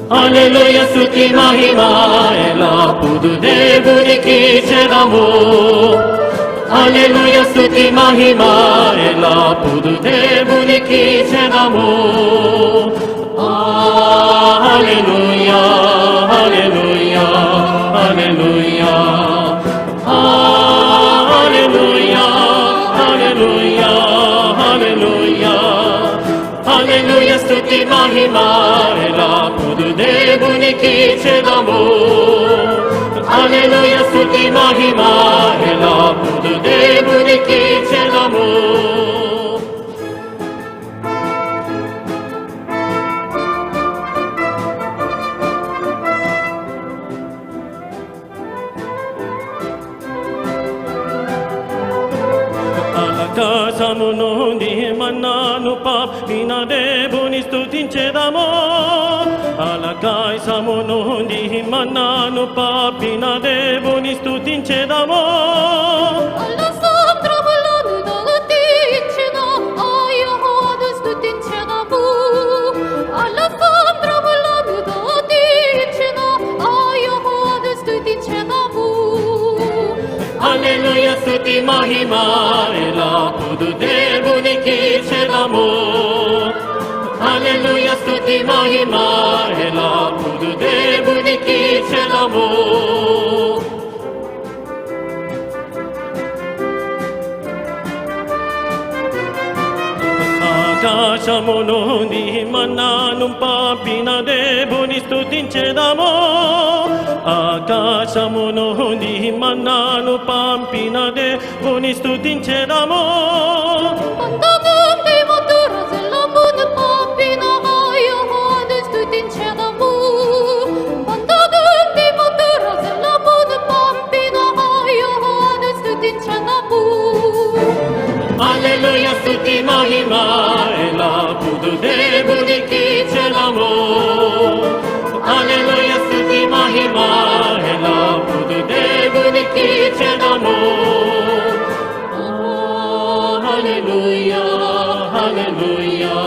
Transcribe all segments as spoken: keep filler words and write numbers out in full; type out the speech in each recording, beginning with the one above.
Aleluya, stuti mahima, elapüdu Devunik ichhedamü. Aleluya, stuti mahima, elapüdu Devunik ichhedamü. Aleluya, aleluya, aleluya. Aleluya, aleluya, aleluya. Aleluya, stuti mahima, elapüdu Devunik ichhedamü. Aleluya, stuti mahima, elapüdu Devunik ichhedamü. Alakasamunundi mananu pap pina Devuni stutinchedamu. Alakasamunundi mananu pap pina Devuni stutinchedamu. Alasandra bulanu dalatinchena, ayahuadu stutinchedamu. Alasandra bulanu dalatinchena, ayahuadu stutinchedamu. Aleluya, stuti mahima, elapüdu Devunik ichhedamü. Aleluya, stuti mahima, elapüdu Devunik ichhedamü. Akashamunundi mananu pap pina Devuni stutinchedamu. Akashamunundi mananu pap pina Devuni stutinchedamu. Pandadundi matura zilapun pap pina ayahuadu stutinchedamu. Pandadundi matura zilapun pap pina ayahuadu stutinchedamu. Aleluya, stuti mahima, elapüdu Devunik ichhedamü. Aleluya, stuti mahima, elapüdu Devunik ichhedamü. Aleluya, aleluya,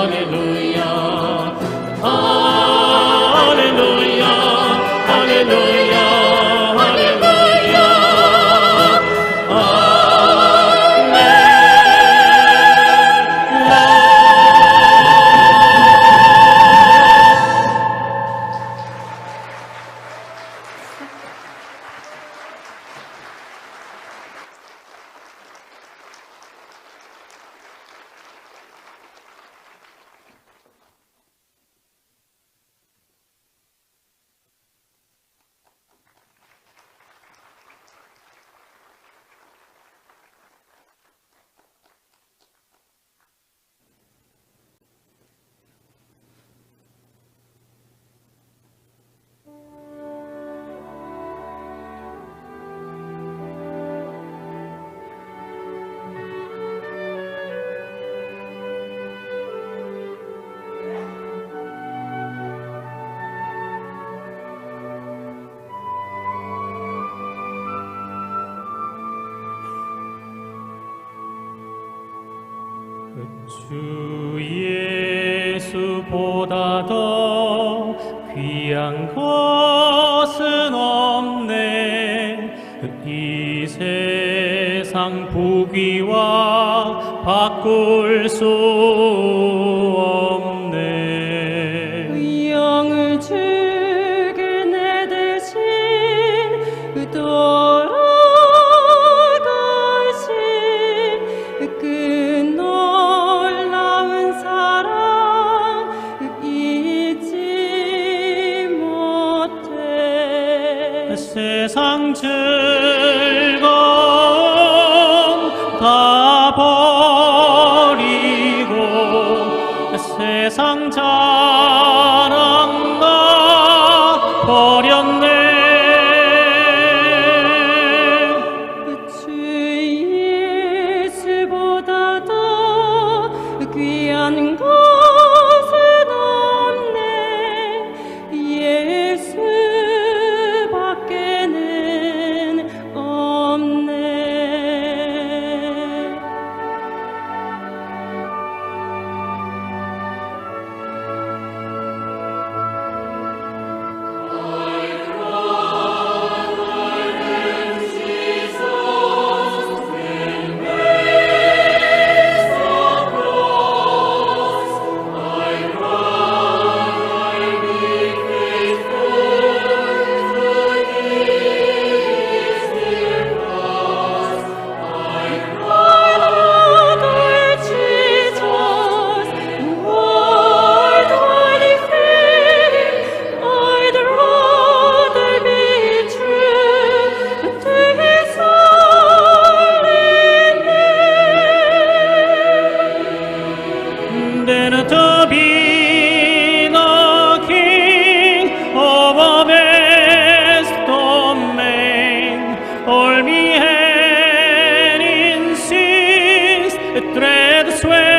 aleluya. Aleluya, aleluya, aleluya. Amén. 주 예수보다 더 귀한 것은 없네. 이 세상 부귀와 바꿀 수 없네. 영을 주게 내 대신 돌아가신 그 놀라운 사랑 잊지 못해. 세상 즐거움 다 버리고 세상 자랑 다 버렸네. 주 예수보다 더 귀한 것은 없네. 예수밖에는 없네. And to be the king over this domain, all me hand in sins, it tread the sway.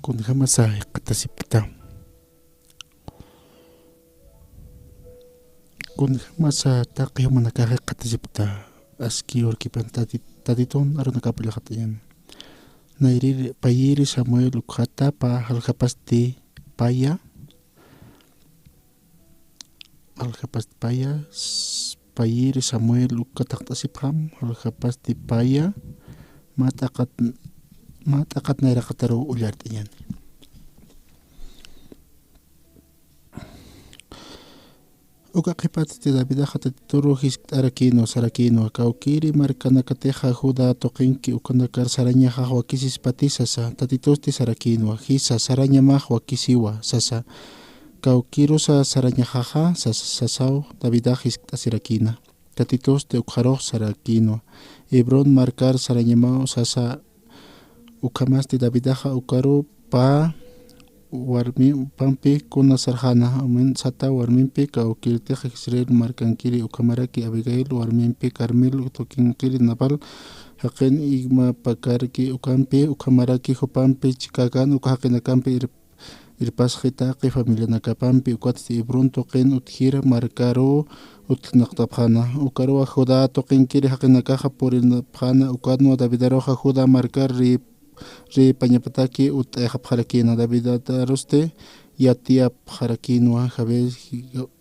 Kunjamasa jikxatasipkta. Kunjamasa taqi jumanakax jikxatasipkta. Aski urkipan tati-, Tatitun arunakap ullxatañan. Nayrïr payïri Samuel ukxata pä jaljapasti paya. Jaljapasti paya, s-, payïri Samuel uka taqt'asipxam, jaljapasti paya, mä t'aqat, mä t'aqat nayraqataru ullart'añäni. Uka qhipatsti Davidaxa Tatituru jiskt'arakïnwa, sarakïnwa, kawkïri markanakatixa Judá tuqinki ukanakar sarañaxax wakisispati sasa, Tatitusti sarakïnwa, jisa, sarañamax wakisiwa sasa, kawkïrusa sarañaxaxa sasa, sasaw Davidax jiskt'asirakïna. Tatitusti ukxarux sarakïnwa, Hebrón markar sarañamaw sasa, ukhamasti Davidaxa ukaru pä warmi-, pampi kuna sarxäna, amén, sata warmimpi kawkïrtix Jezreel markankiri, ukhamaraki Abigail warmimpi Carmel tuqinkiri Nabal jaqin irmapakarki ukampi, ukhamaraki jupampi chikäkän uka jaqinakampi ir-, irpasxi taqi familianakapampi, ukatsti Hebrón tuqin utjir markaru utjnaqtapxäna. Ukaruwa Judá tuqinkiri jaqinakaxa purinapxäna, ukanwa Davidaruxa Judá markar rï-, rïpañapataki utt'ayxapxarakïna. Davidarusti yatiyapxarakïnwa, Jabes,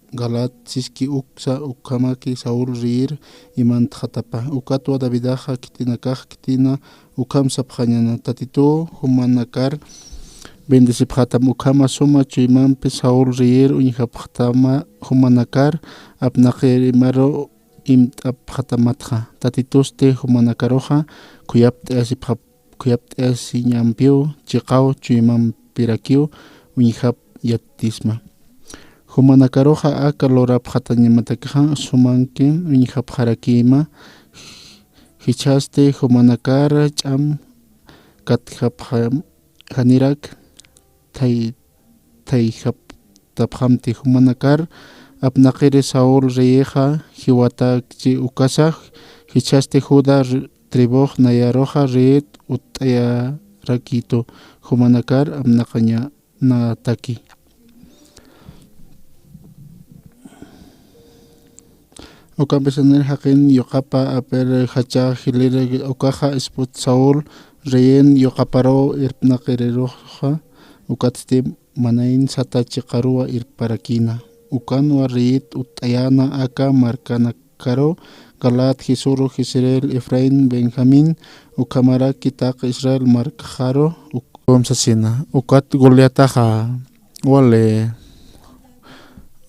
Galaad siski uksa, ukhamaki Saúl rïr imantxatapa. Ukatwa Davidaxa khitinakax khitina ukham sapxañäna: Tatituw jumanakar bendecipxätam, ukhama suma chuymampi Saúl rïr uñjapxtama, jumanakar apnaqirimaru imt'apxatamatxa. Tatitusti jumanakaruxa khuyapt'ayasipxap-, khuyapt'ayasiñampiw chiqaw chuymampirakiw uñjap yattisma. Jumanakaruxa aka lurapxatañamatakixa sumanki uñjapxarakïma, jichhasti jumanakar ch'am katjapxam-, janirak thay-, thayjaptapxamti. Jumanakar apnaqiri Saúl rïxa jiwatakchi ukasa, jichhasti Judá r-, tribux nayaruxa rït utt'ayarakïtu, jumanakar apnaqañanataki. Ukampisanir jaqin yuqapa apir jacha jilir ukaxa esposa Saúl reyin yuqaparuw irpnaqiriruxa, ukatsti manayn sata chiqaruwa irparakïna. Ukanwa reyit utt'ayäna aka markanakaru, Galaad, Gesur, Jezreel, Efraín, Benjamín, ukhamarak taq Israel markaxaru, uk-, sasina. Ukat Goliataxa wali,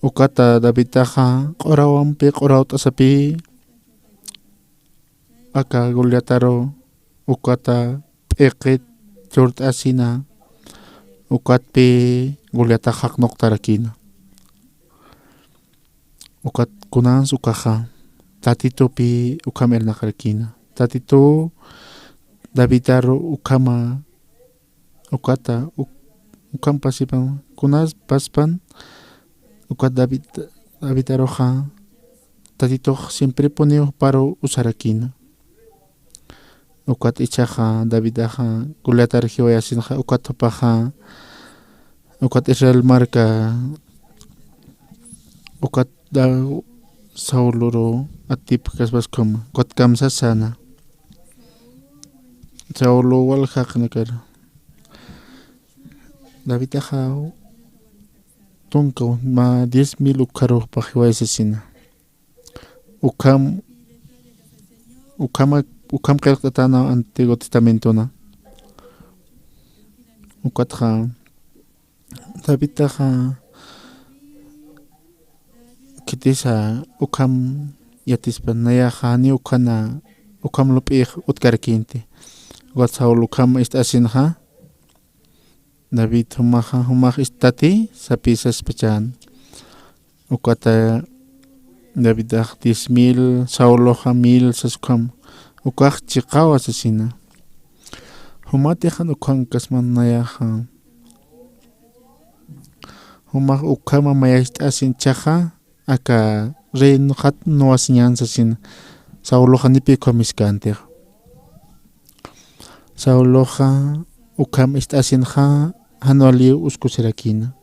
ukata Davidaxa q'urawampi q'urawt'asapï, aka Goliataru ukata p'iqit churt'asina, ukatpï Goliatax jaqnuqtarakïna. Ukat kunans ukaxa Tatitupï ukham irnaqarakïna. Tatitu Davidaru ukhama, ukata, uk-, ukham pasipan, kunas paspan, ukat David, Davidaruxa Tatitux siemprepuniw juparu usarakïna. Ukat ichhaxa Davidaxa Goliatar jiwayasinxa, ukat jupaxa, ukat Israel marka, ukat da-, Sauluru atipkaspas ukhama, ukat kamsasana. Saulu wal jaqinakar. Davidaxa tunka mä diez mil ukharu jupax jiwayasisina. Ukham, ukhama, ukham qillqt'atäna Antiguo Testamentona. Ukatxa Davidaxa khitisa ukham yatispa, nayaxa janiw ukhana, ukham lup'ix utkarakïnti. Ukat Saul ukham ist'asinxa, David jumaxa, jumax ist'ati sapï saspachäna. Ukata Davidax diez mil, Sauloxa mil sas ukham, ukax chiqawa sasina. Jumatixa jan ukhankasman nayaxa. Jumax ukhama mayacht'asin jichhaxa, aka rey nuqat nuwasiñän sasina. Sauloxa nipï ukham iskäntixa. Sauloxa ukham ist'asinxa, jan waliw uskusirakïna.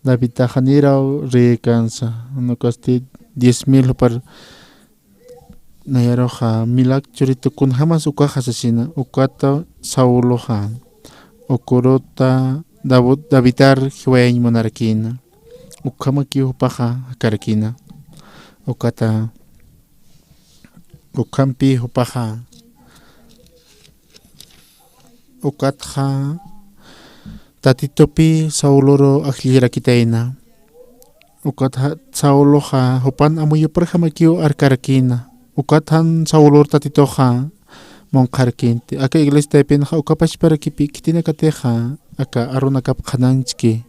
Davidtaxa niraw reykansa, jan ukasti diez mil jupar nayaruxa, milak churitu, kunjamas ukaxa sasina, ukata Sauloxa, uküruta David, Davidar jiwayañ munarakïna. Ukhamakiw jupaxa jakarakïna. Ukata, ukhampi jupaxa. Ukatxa Tatitupï Sauluru ajllirakitayna. Ukatxa Sauloxa jupan amuyuparjamakiw arkarakïna. Ukat jan Saulur Tatituxa munqharkïnti. Aka iglesia taypinxa uka pachparakipï khitinakatixa aka arunakap qhanañchki.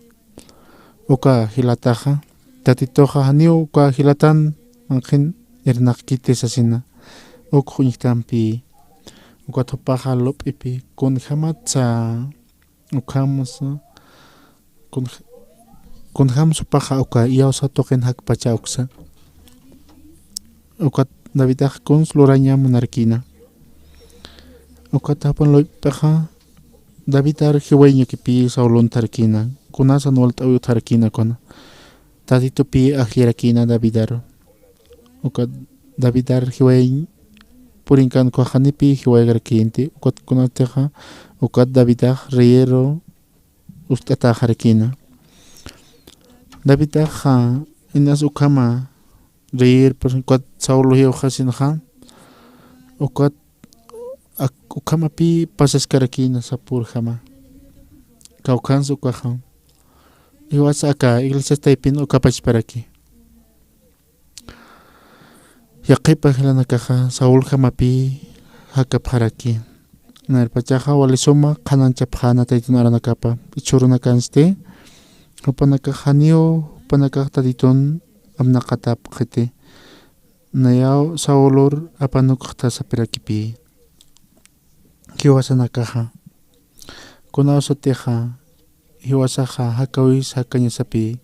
Uka jilataxa, Tatituxa janiw uka jilatan manqhin irnaqkiti sasina. Uk uñjtampi, ukat jupaxa lup'ipi, kunjamatsa, ukhamsa, kunj-, kunjams jupaxa uka iyawsa tuqin jakpacha uksa. Ukat Davidax kuns luraña munarkïna. Ukat jupan lup'ixa Davidar jiwayañukipï Saulun utjarkïna, kunasa jan walt'äwi utjarkïna kuna. Tatitupï ajllirakïna Davidaru. Ukat Davidar jiwayañ purinkan ukaxa janipï jiwaykarakïnti, ukat kunatixa, ukat Davidax reyiru ust'atäxarakïna. Davidaxa inas ukhama reyir, pues, ukat Saulo jiwxasinxa, ukat ak-, ukhamapï pasaskarakïna sapürjama. Kawkhans ukaxa. Jiwasa aka iglesias taypin uka pachparaki. Yaqhipa jilanakaxa Sauljamapï jakapxaraki. Nayrapachaxa wali suma qhanañchapxäna Taytun arunakapa. Jichhürunakansti, jupanakax janiw, jupanakax Tatitun apnaqatapxiti. Nayaw Saulur apanukxta sapirakipï. Jiwasanakaxa. Kunaw sutixa, jiwasaxa, jakawis jakañasapï.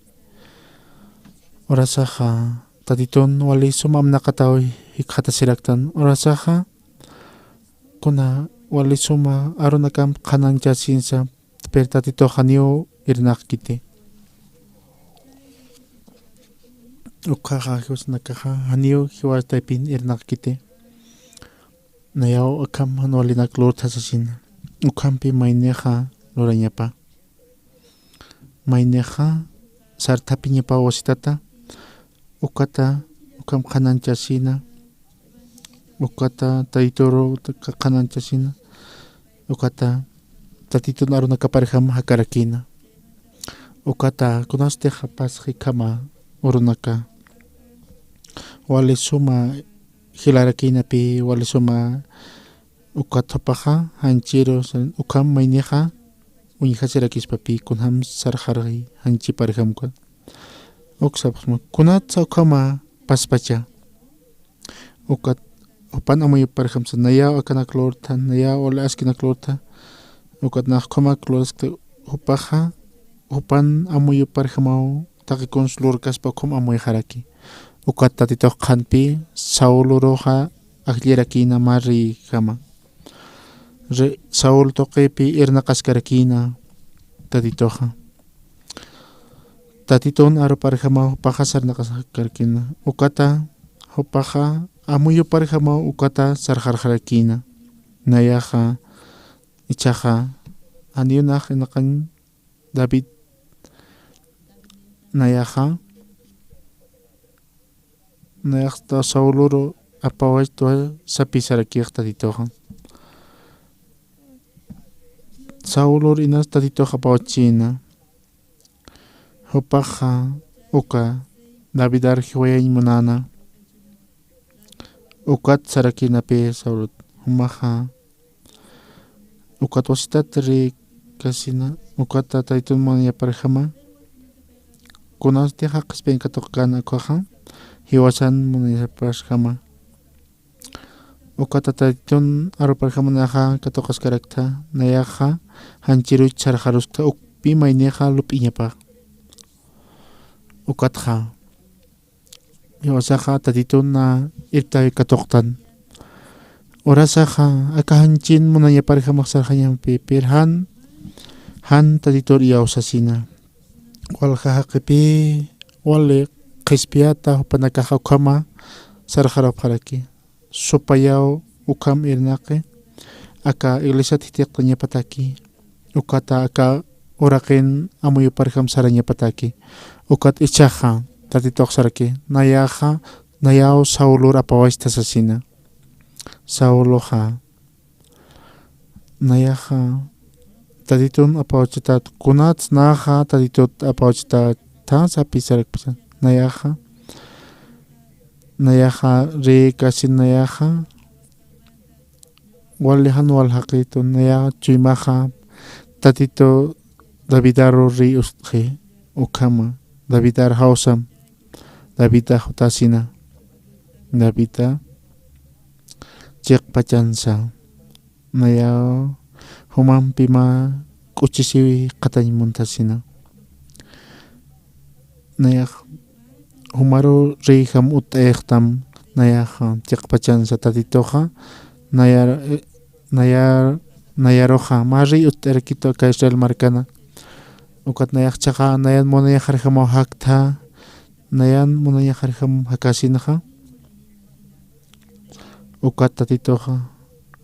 Urasaxa, Tatitun wali suma apnaqataw jikxatasiraktan. Urasaxa, kuna wali suma arunakamp qhanañchasinsa, pero Tatitux janiw irnaqkiti. Ukhaxa jiwasanakaxa, janiw jiwas taypin irnaqkiti. Nayaw akham jan walinak lurtha sasina. Ukhampi maynixa lurañapa. Maynixa sarthapiñapa wasitata. Ukata, ukham qhanañchasina. Ukata, tayturu qhanañchasina. Ukata, tatitun arunakaparjam jakarakina. Ukata, kunastix pasxikhama urunaka. Wali suma jilarakinapi, wali suma ukat jupaxa, janchiru, san-, ukham maynixa, uñjasirakispapi, kunjam sarxarxi, janchiparjamka. Uksapxma, kunatsa ukhama paspacha. Ukat, jupan amuyuparjamsa, nayaw akanak lurtha, nayaw wali askinak lurtha. Ukat nax ukhamak luraskta jupaxa, jupan amuyuparjamaw, taqi kuns lurkaspa ukham amuyxaraki. Ukat tatitux qhanpi, Sauluruxa, ajllirakïna mä rïjama. Re-, Saul tuqipi irnaqaskarakïna tatituxa. Tatitun aruparjama jupaxa sarnaqaskarakïna. Ukata jupaxa amuyuparjama ukata sarxarxarakïna. Nayaxa, ichhaxa, janiw nax irnaqañ David nayaxa, nayaxta Sauluru apawaytwa sapisarakix tatituxa. Saulur inas tatitux apawachina. Jupaxa uka Davidar jiwayañ munana. Ukat sarakinapi Saulut, jumaxa. Ukat wasitat rïkasina, ukata tatitun munayaparjama. Kunasti jaqispañ katuqkän ukhaxa, jiwasan munayaparjama. Ukata tatitun aruparjama nayaxa katuqaskaraktha, nayaxa janchiruch sarxaruskta ukpi maynixa lup'iñapax. Ukatxa. Jiwasaxa tatitun irptawi katuqtan. Urasaxa aka janchin munayaparjamax sarxañampi, pir jan, jan tatitur iyawsasina. Walja jaqipi, wali qhispiyata jupanakaxa ukhama sarxarapxaraki. Supayaw ukham irnaqi, aka iglesiat jitiqtañapataki, ukata aka uraqin amuyuparjam sarañapataki, ukat ichhaxa, tatitux saraki, nayaxa, nayaw Saulur apawachta sasina. Sauloxa, nayaxa, tatitun apawachitat, kunats naxa tatitut apawachitat, than sapisarakpisa, nayaxa, nayaxa, rïkasin nayaxa, wali jan wal jaqitu, nayax chuymaxa, tatitu Davidaru rï ustxi, ukhama, Davidar jawsam, Davida jutasina, Davida chiqpachansa. Nayaw jumampi mä k'uchisiwi qhatañ muntasina. Nayax jumaru rïjam utt'ayxtam, nayax chiqpachansa tatituxa, nayar-, nayar-, nayaruxa, mä rï utt'arakitu aka Israel markana. Ukat nayax chiqa, nayan munayaxarjamaw jaktha, nayan munayaxarjam jakasinxa. Ukat tatituxa,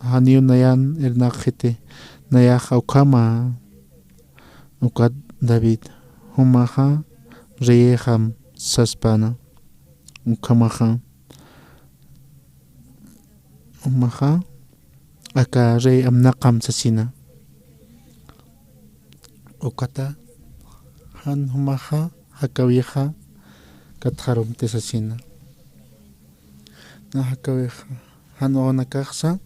janiw nayan irnaqxiti, nayaxa ukhama, ukat David, jumaxa, rïjam saspana, ukhamaxa, jumaxa, aka rï amnaqam sasina. Ukata, jan jumaxa, jakawixa, katxarumti sasina. Na jakawixa, jan wawanakaxsa,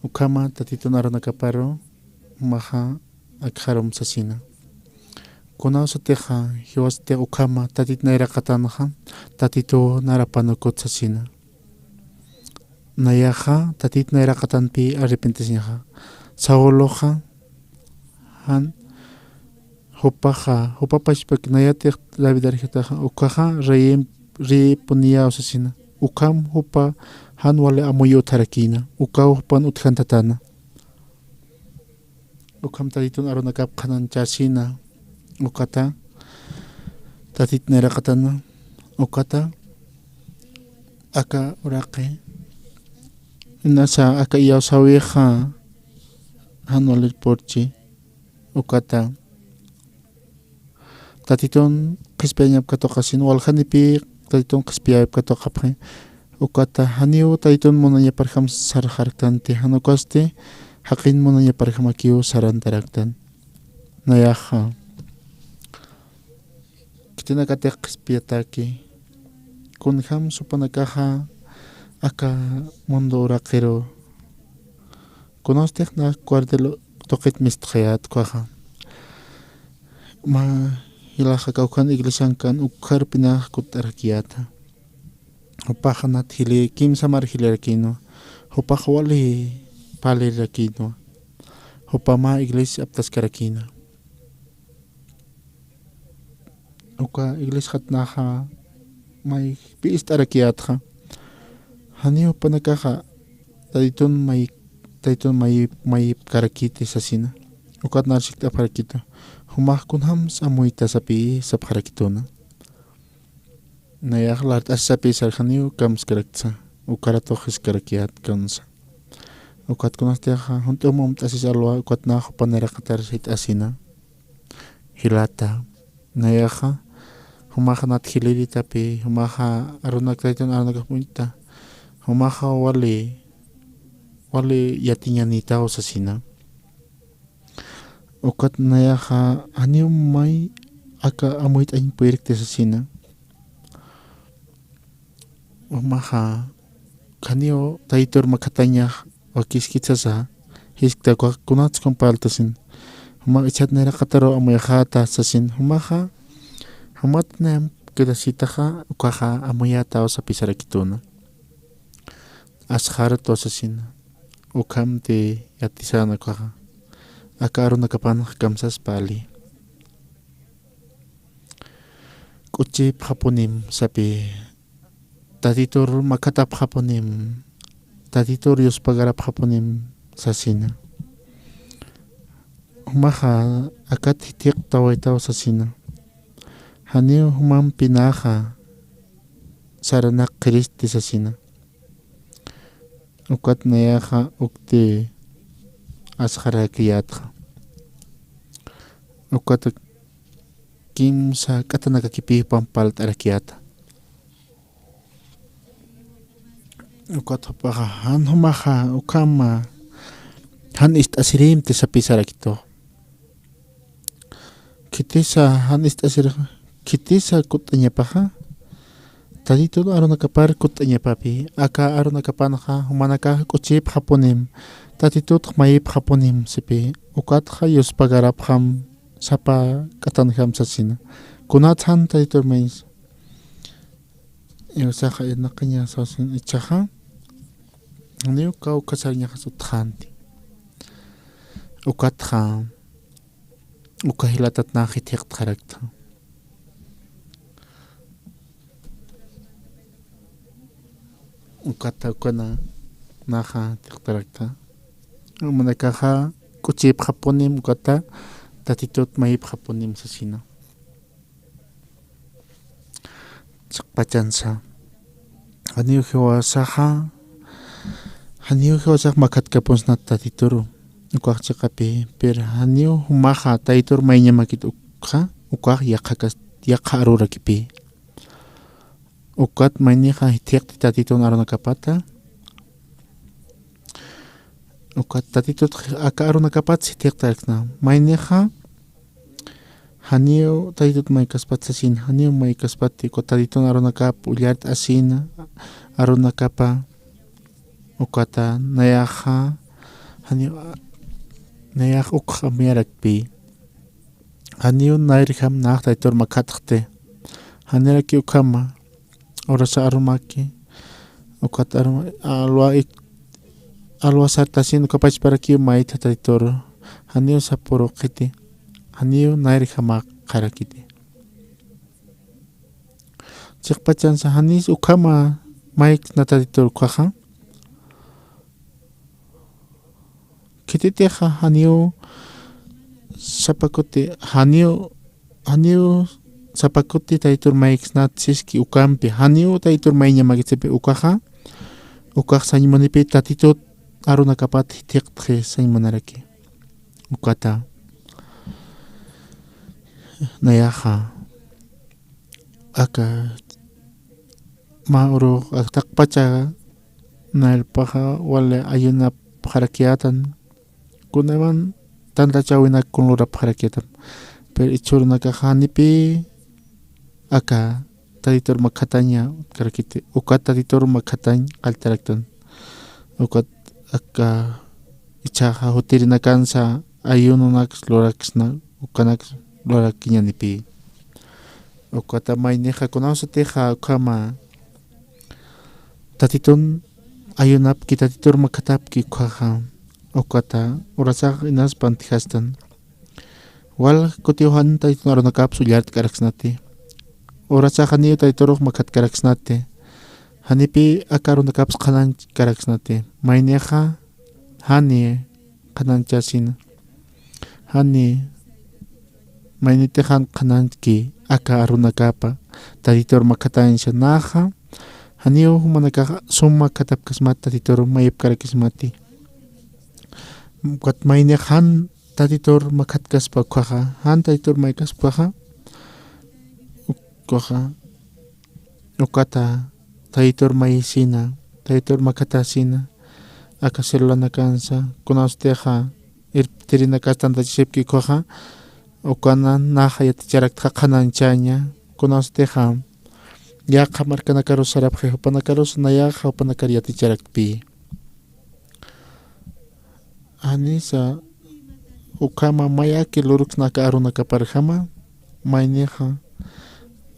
ukhama tatitun arunakaparu, jumaxa, akxarum sasina. Kunawsatixa, jiwasatix ukhama, tatit nayraqatanxa, tatitu narapanukut sasina. Nayaxa, tatit nayraqatanpi arrepentisiñaxa. Sauloxa, jan, jupaxa, jupa pachpaki nayatix David arjitaxa, ukaxa, rey, rey puniyaw sasina. Ukham jupa, jan wali amuyu utjarakïna. Ukaw jupan utjantatana. Ukham tatitun arunakap qhanañchasina, ukata, tatit nayraqatana, ukata, aka uraqi, Inasa aka iyawsäwixa jan walirpurchi, ukata Tatitun qhispiyañap katuqasin, waljanipï Tatitun qhispiyäwip katuqapxi, ukata janiw Tatitun munañaparjam sarxaraktanti, jan ukasti jaqin munañaparjamakiw sarantaraktan. Nayaxa khitinakatix qhispiyataki, kunjams jupanakaxa aka mundo uraqiru, kunastix nax cuartel tuqit mistxayät ukaxa. Mä jilaxa kawkhan iglesiankan ukxarpinax kutt'arakiyäta. Jupax janat jili, kimsamar jilirakïnwa. Jupax wali parlirirakïnwa. Jupa mä iglesia aptaskarakïna. Uka iglesiaxat naxa mayjpi ist'arakiyätxa, janiw jupanakaxa Tatitun may, Tatitun may, mayipkarakiti sasina. Ukat nar sikt'apxarakitu, jumax kunjams amuyta sapï sapxarakituna. Nayax lart'asi sapï sar, janiw kamskaraktsa, ukaratux jiskarakiyät kansa. Ukat kunastix junt'um umt'asis alwa, ukat nax jupa nayraqatar jit'asina. Jilata, nayaxa jumaxa nat jilïritapï, jumaxa arunak Tatitun arunakap uñt'ta, jumaxa wali, wali yatiñanïtaw sasina. Ukat nayaxa janiw may aka amuyt'añ purirkti sasina. Jumaxa janiw Tatitur makhatañax wakiskit sasa, jisktxa, kunats kumpaltasin. Jumax jichhat nayraqataru amuyaxäta sasin. Jumaxa jumat naymp quedacitaxa ukaxa amuyätaw sapï sarakituna. Asxartwa sasina. Ukhamti yatisana ukaxa. Aka arunakapanx kamsaspa ali. K'uchipxapunim sapï, Tatitur makhatapxapunim, Tatitur yuspagarapxapunim sasina. Jumaxa akat jithiqtawaytaw sasina. Janiw jumampi naxa saranak qhiristi sasina. Ukat nayaxa ukti asxarakiyätxa. Ukat kimsa k'atanakakipï pampalt'arakiyäta. Ukat jupaxa jan jumaxa ukhama jan ist'asirïmti sapï sarakitu. Khitisa jan ist'asir, khitisa kutt'añapaxa, Tatitun arunakapar kutt'añapapï, aka arunakapanxa jumanakax k'uchipxapunim, Tatitutx mayipxapunim sipï, ukatxa yuspagarapxam sapa k'atanjam sasina. Kunats jan Tatitur mayinsa. Iwsaxa irnaqiña sasin ichaxa, janiw kawkha sarañaxas utjänti. Ukatxa uka jilatat nax jithiqtxaraktxa. Ukata ukana naxa jithiqtaraktxa. Jumanakaxa k'uchipxapunim, ukata Tatitut mayipxapunim sasina. Chiqpachansa. Janiw jiwasaxa, janiw jiwasax makhatkapunsnat Tatituru. Ukax chiqapï, pero janiw jumaxa Tatitur mayñamakit ukxa, ukax yaqha kas-, yaqha arurakipï. Ukat maynixa jithiqti Tatitun arunakapata. Ukat Tatitut aka arunakapat jithiqtaraksna. Maynixa janiw Tatitut maykaspat sasin, janiw maykaspati, ukat Tatitun arunakap ullart'asina, arunakapa, ukata nayaxa, janiw, nayax ukx amuyarakpï. Janiw nayrjam nax Tatitur makhatxti. Janiraki ukhama, urasa arumaki, ukat aruma, alwa ik-, alwa sartasin uka pachparakiw maytha Tatituru, janiw sapüruqiti, janiw nayrjamaxarakiti. Chiqpachansa janis ukhama mayksna Tatitur ukaxa. Khititixa janiw sapa kuti, janiw, janiw sapa kuti Tatitur mayksnat siski ukampi, janiw Tatitur mayñamakit sipï ukaxa, Ukax sañ munipi Tatitut arunakapat jithiqtxi sañ munaraki. Ukata nayaxa aka mä urux, aka taqpacha nayrapaxa wali ayunapxarakiyätan, kunayman tantachäwinak kun lurapxarakiyätam. Pero ichhürunakaxa janipï aka Tatitur makhataña utjkarakiti, ukat Tatitur makhatañ qalltaraktan. Ukat aka ichhaxa jutirinakansa ayununaks luraksna, ukanaks lurakiñanipï. Ukata maynixa kunawsatixa ukhama Tatitun ayunapki, Tatitur makhatapki ukhaxa, ukata urasax inas pantjastan. Wal kutiw jan Tatitun arunakaps ullart'karaksnati. Urasax janiw Tatiturux makhatkaraksnati. Janipï aka arunakaps qhanañchkaraksnati. Maynixa jani qhanañchasina. Jani mayniti jan qhanañchki aka arunakapa Tatitur makhatañsa, naxa janiw jumanakax sum makhatapkasmati, Tatitur mayipkarakismati. Ukat maynix jan Tatitur makhatkaspa ukhaxa, jan Tatitur maykaspa ukhaxa, ukhaxa, ukata Tatitur mayisina, Tatitur makhatasina, aka celulanakansa, kunawstixa irptirinakas tantachasipki ukhaxa, ukana naxa yaticharaktxa qhanañchaña, kunawstixa yaqha markanakarus sarapxi, jupanakarus nayaxa jupanakar yaticharaktpï. Janisa ukhama mayaki luruksna aka arunakaparjama, maynixa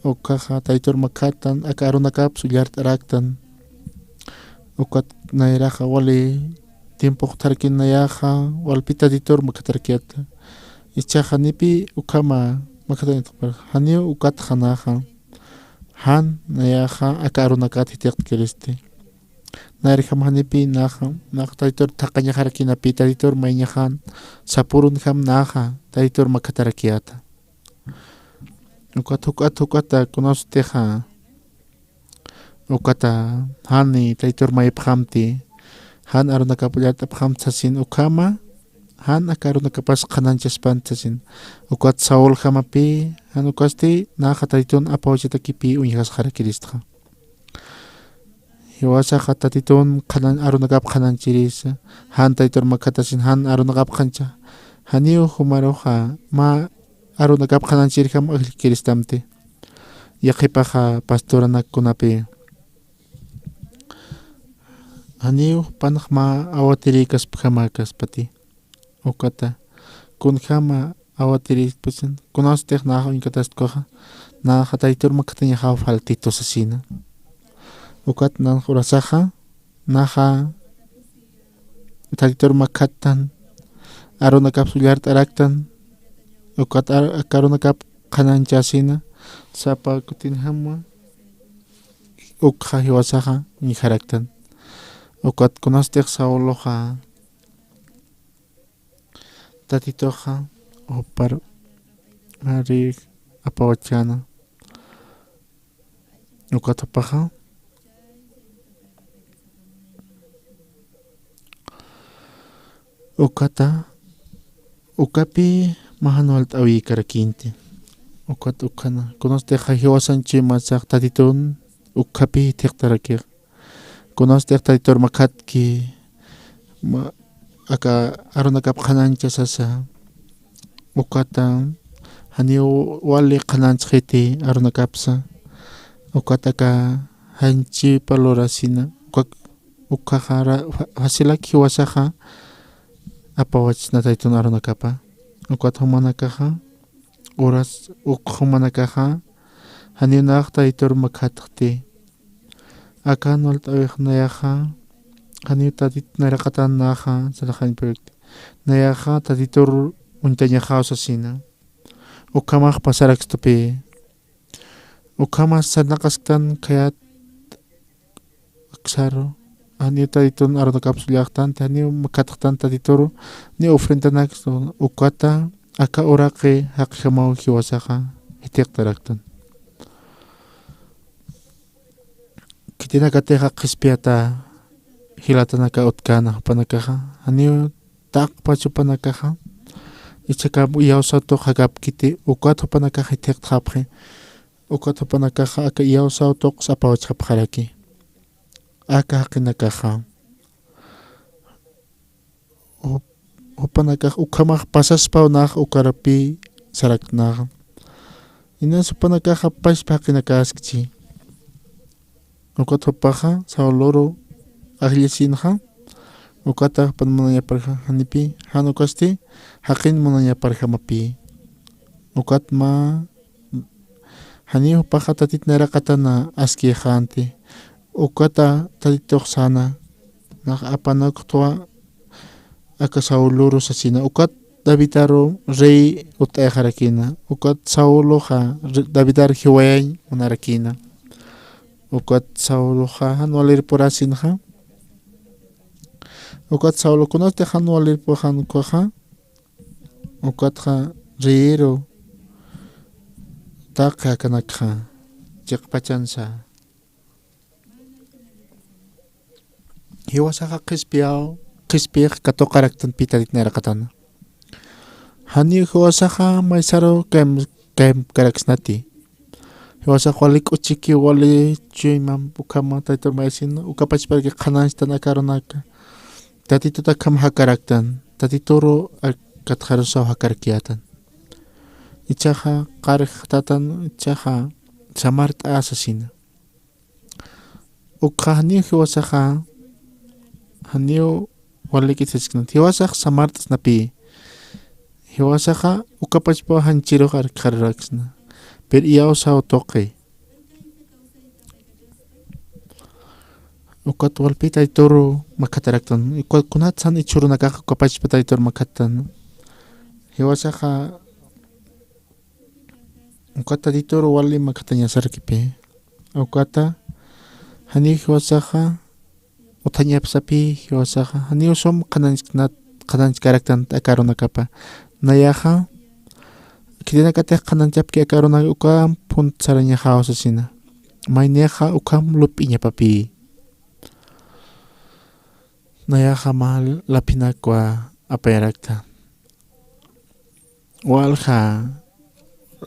ukhaxa Tatitur makhatan, aka arunakaps ullart'araktan. Ukat nayraxa wali tiempox utjaraki, nayaxa walpi Tatitur makhatarakiyäta. Ichhax janipï ukhama makhatañatapar, janiw ukatxa naxa jan nayaxa aka arunakat jithiqtkiristi. Nayrjam janipï naxa, nax Tatitur thaqañaxarakïnapï, Tatitur mayñaxan sapürunjam naxa Tatitur makhatarakiyäta. Ukat juk'at juk'ata kunawstixa ukata jani Tatitur mayipxamti, jan arunakap ullart'apxamti sasin ukhama, jan aka arunakapas qhanañchaspanti sasin. Ukat Sauljamapï, jan ukasti naxa Tatitun apawachatakipï uñjasxarakiristxa. Jiwasaxa Tatitun qhanañ, arunakap qhanañchirisa, jan Tatitur makhatasin, jan arunakap qhancha. Janiw jumaruxa mä arunakap qhanañchirjam ajllkiristamti. Yaqhipaxa pastoranakkunapï. Janiw jupanx mä awatirïkaspjamakäspati. Ukata kunjama awatirïspasin, kunawstix naxa uñkatastkuxa, naxa Tatitur makhatañaxaw faltitu sasina. Ukat nanx urasaxa, naxa Tatitur makhatan, arunakaps ullart'araktan, ukat ar-, aka arunakap qhanañchasina, sapa kutinjama ukxa jiwasaxa uñjaraktan. Ukat kunawstix Sauloxa Tatituxa jupar ari apawachäna. Ukat jupaxa ukata, ukapï mä jan walt'äwïkarakïnti. Ukat ukhana, kunawstixa jiwasan chuymasax Tatitun ukapï jithiqtarakix. Kunawstix Tatitur makhatki, ma-, aka arunakap qhanañchasasa, ukata janiw wali qhanañchxiti arunakapsa, ukat aka janchipa lurasina, ukak-, ukhaxa ra-, fa-, facilak jiwasaxa apawachsna Tatitun arunakapa. Ukat jumanakaxa, uras uk jumanakaxa, janiw nax Tatitur makhatxti. Aka jan walt'äwix nayaxa, janiw Tatit nayraqatan naxa sarxañpïkti. Nayaxa Tatitur uñtañaxaw sasina. Ukhamax pasarakstupï. Ukhama sarnaqasktan khayat aksaru, janiw Tatitun arunakapsa ullaxtanti, janiw makhatxtan Tatituru, ni ofrendanaks, ukata aka uraqi jaqijamaw jiwasaxa jithiqtaraktan. Khitinakatixa qhispiyata, jilatanaka utkäna jupanakaxa, janiw taqpach jupanakaxa, jichhakam iyawsaw tuq jakapkiti, ukat jupanakaxa jithiqtxapxi, ukat jupanakaxa aka iyawsaw tuqs apawchxapxaraki. Aka jaqinakaxa. Jup-, jupanakax ukhamax pasaspaw nax ukarapï saraktnaxa. Inas jupanakaxa pachpa jaqinakäskchi. Ukat jupaxa Sauluru ajllasinxa. Ukata jupan munañaparja janipï, jan ukasti jaqin munañaparjamapï. Ukat mä janiw jupaxa Tatit nayraqatana askïxänti. Ukata Tatitux säna, nax apanakxtwa aka Sauluru sasina. Ukat Davidaru rey utt'ayxarakïna. Ukat Sauluxa re-, Davidar jiwayañ munarakïna. Ukat Sauluxa jan walirpurasinxa. Ukat Saulu kunasti jan walirpuxan ukhaxa. Ukatxa reyiru taqi akanakxa chiqpachansa. Jiwasaxa qhispiyaw, qhispiyix katuqaraktanpï Tatit nayraqatana. Janiw jiwasaxa maysaru kaym-, kaymkaraksnati. Jiwasax wali k'uchiki, wali chuymam ukhama Tatitur mayasin, uka pachparaki qhanañchtan aka arunaka. Tatitut akham jakaraktan, Tatituru ak-, katxarusaw jakarakiyätan. Ichhaxa qarjtatan, ichhaxa samart'a sasina. Ukxa janiw jiwasaxa, janiw walikit sasknat. Jiwasax samart'snapï. Jiwasaxa uka pachpaw janchirux arkxaruraksna. Pero iyawsaw tuqi. Ukat walpï Tatituru makhataraktän. Ukat kunatsan jichhürunakax uka pachpa Tatituru makhattan. Jiwasaxa ukat Tatituru wali makhatañasarakipï. Ukata janiw jiwasaxa utjañapsapï jiwasaxa, janiw sum qhanañchknat, qhanañchkaraktan aka arunakapa. Nayaxa, khitinakatix qhanañchapki aka arunaka ukham phunt sarañaxaw sasina. Maynixa ukham lup'iñapapï. Nayaxa mä laphinakwa apayarakta. Walja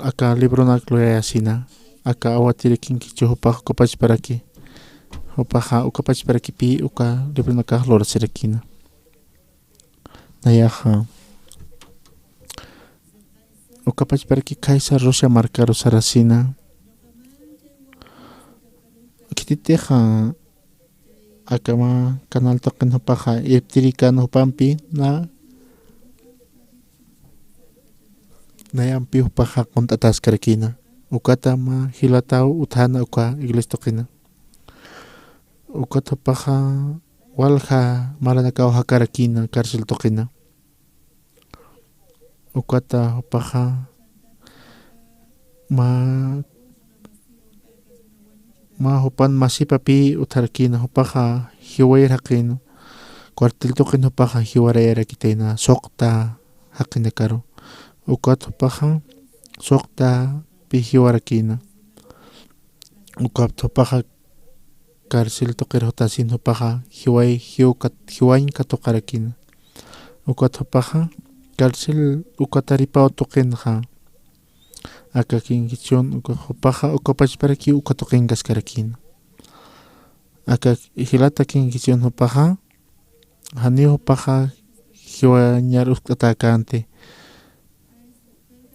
aka libronak lurayasina, aka awatirakinkichu jupax uka pachparaki, jupaxa uka pachparakipï uka libronakax lurasirakina. Nayaxa uka pachparaki Kaysar Rusia markaru sarasina. Khititixa aka mä canal tuqin jupaxa irptirikan jupampi na, nayampi jupaxa qunt'ataskarakina. Ukata mä jilataw utjäna uka iglesia tuqina. Ukat jupaxa walja maranakaw jakarakina cárcel tuqina. Ukata jupaxa mä, mä jupan masipapï utjarakina, jupaxa jiwayir jaqin, cuartel tuqin jupaxa jiwarayarakitayna, suqta jaqinakaru. Ukat jupaxa suqtapï jiwarakina. Ukat jupaxa cárcel tuqir jutasin jupaxa jiway, jiw kat-, jiwañ katuqarakina. Ukat jupaxa cárcel ukataripaw tuqinxa. Aka kinkichun uka jupaxa uka pachparaki uka tuqinkaskarakina. Aka jilata kinkichun jupaxa, janiw jupaxa jiwañar uskt'atäkänti.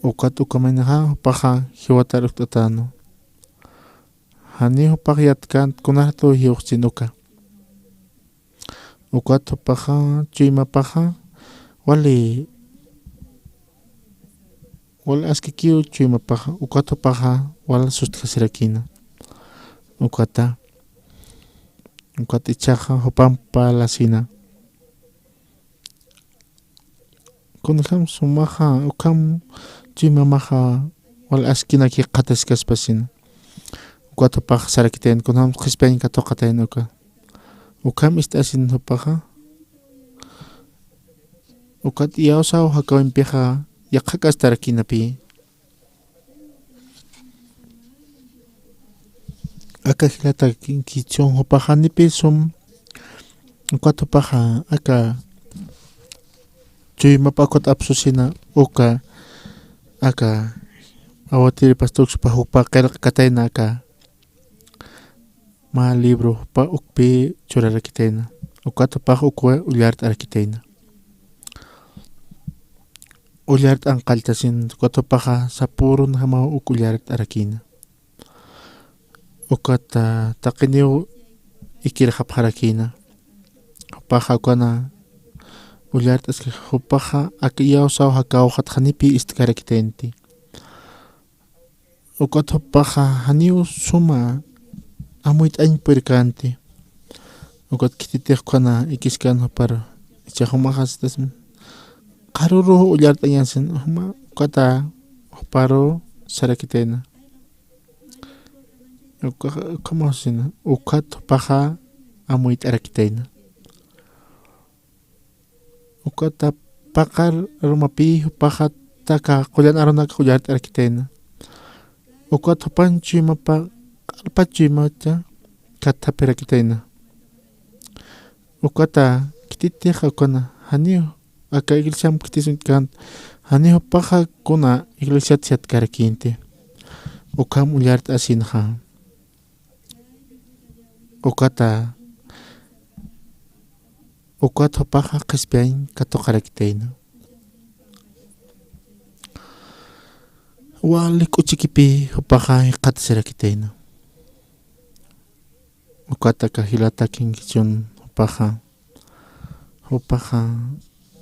Ukat uka maynixa jupaxa jiwatar uskt'atäna. Janiw jupax yatkänti kunartu jiwxchin uka. Ukat jupaxa chuymapaxa wali, wal askikiw chuymapaxa, ukat jupaxa wal sustjasirakina. Ukata, ukat ichhaxa jupamp parlasina. Kunjam sumaxa, ukham chuymamaxa wal askinaki qhataskaspasina. Ukat jupax sarakitayan, kunjam qhispiyañ katuqatayan uka. Ukham ist'asin jupaxa. Ukat iyawsaw jakawimpixa yaqhak'astarakinapi. Aka jilata kinkichun jupaxa janipï sum Ukat jupaxa aka chuymapa ukat apsusina uka aka awatiri pastukspa jupa qillqakatayna aka mä libro jupa ukpi churarakitayna. Ukat jupax ukwa ullart'arakitayna. Ullart'an qalltasin ukat jupaxa sapürunjamaw uk ullart'arakina. Ukat taqiniw ikirxapxarakina. Jupaxa ukana ullart'aski jupaxa aka iyawsaw jakawxat janipi ist'karakitaynti. Ukat jupaxa janiw suma amuyt'añ purkänti. Ukat khititix ukana ikiskan juparu. Icha jumaxasitasmi. Qharürux ullart'añasin juma ukata juparu sarakitayna. Uka, ukhamasina. Ukat jupaxa amuyt'arakitayna. Ukata paqar arumapï jupaxa aka qullan arunak ullart'arakitayna. Ukat jupan chuymapa q'alpa chuymata kathapirakitayna. Ukata khititix ukana janiw aka iglesiamp khitisiñkänti janiw jupaxa kuna iglesiat yatkarakïnti. Ukham ullart'asinxa. Ukata ukat jupaxa qhispiyañ katuqarakitayna. Wali k'uchikipï jupaxa jikxatasirakitayna. Ukat aka jilata kinkichun jupaxa jupaxa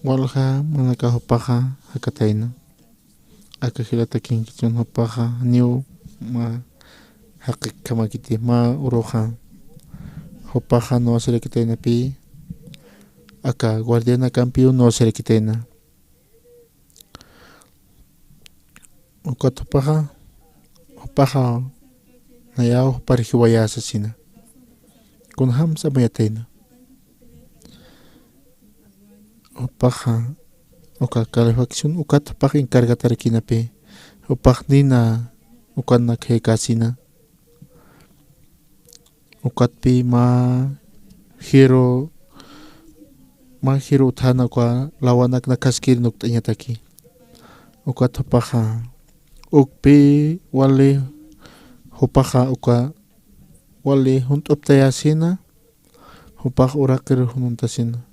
walja manaka jupaxa jakatayna. Aka jilata kinkichun jupaxa niw mä jaqikkamakiti mä uruxa. Jupaxa nuwasirakitaynapï aka guardianakampiw nuwasirakitayna. Ukat jupaxa jupaxa nayaw jupar jiwayä sasina. Kunjamsa amuyatayna. Jupaxa uka calefacción ukat jupax encargatarakïnapï jupax nina ukanak jaykäsina. Ukatpï mä jiru mä jiru utjäna uka lawanak nakhaskir nukt'añataki. Ukat jupaxa ukpï wali jupaxa uka wali junt'uptayasina. Jupax uraqir jununtasina.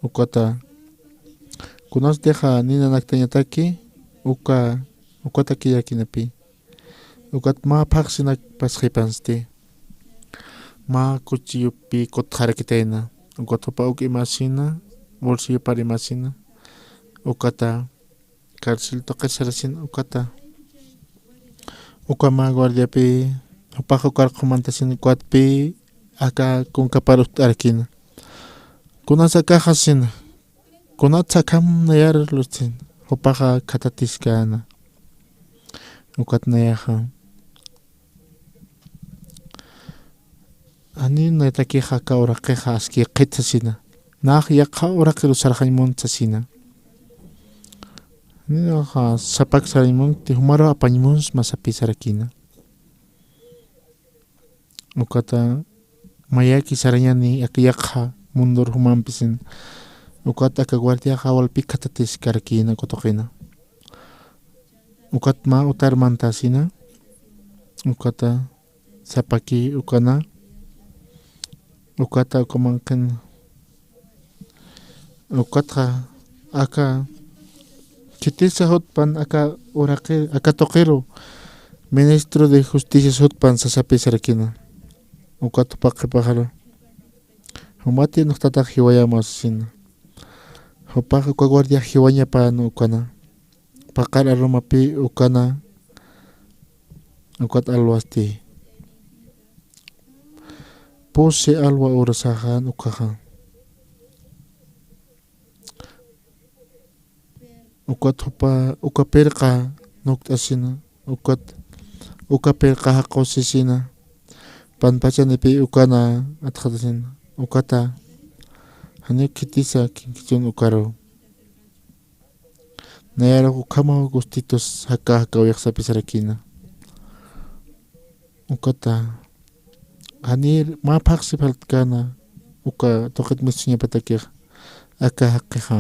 Ukata kunasatixa ninanaktañataki uka ukatakirakinapï. Ukat mä phaxsinak pasxipansti. Mä kuchiyupi kutxarakitayna. Ukat jupa uk imasina bolsillo par imasina. Ukata carcel tuqir sarasina ukata. Uka mä guardiapi jupax ukar qhumantasina ukatpi aka kunkapar utt'arakina. Kunasa akaxasina. Kunatsa akham nayar lurtsin. Jupaxa khathatiskana. Ukat nayaxa. Janiw nayatakixa aka uraqixa aski qhitsasina. Nax yaqha uraqiru sarxañ muntsasina. Janiw sapak sarañ munti jumaru apañ munsma sapisarakina. Ukata mayaki sarañani aka yaqha mundur jumampisin. Ukat aka guardiaxa walpi khathatiskarakina kutuqina. Ukat mä utar mantasina. Ukata sapaki ukana. Ukata uka manqin. Ukatxa aka khitisa jutpan aka uraqi aka tuqiru ministro de justicia jutpan sasapisarakina. Ukat jupax qhipaxaru. Jumati nuqtatax jiwayäma sasina. Jupax uka guardiax jiwañapan ukana. Paqar arumapï ukana. Ukat alwasti. Pusi alwa urasaxan ukaxa. Ukat jupa uka pirqa nukt'asina. Ukat uka pirqa jaqusisina. Panpachanipï ukana atxatasina. Ukata janiw khitisa kinkichun ukaru. Nayarux ukhamaw gustitus jaka jakawix sapisarakina. Ukata janir mä phaxsi faltkana. uka tuqit mistsuñapatakixa, aka jaqixa.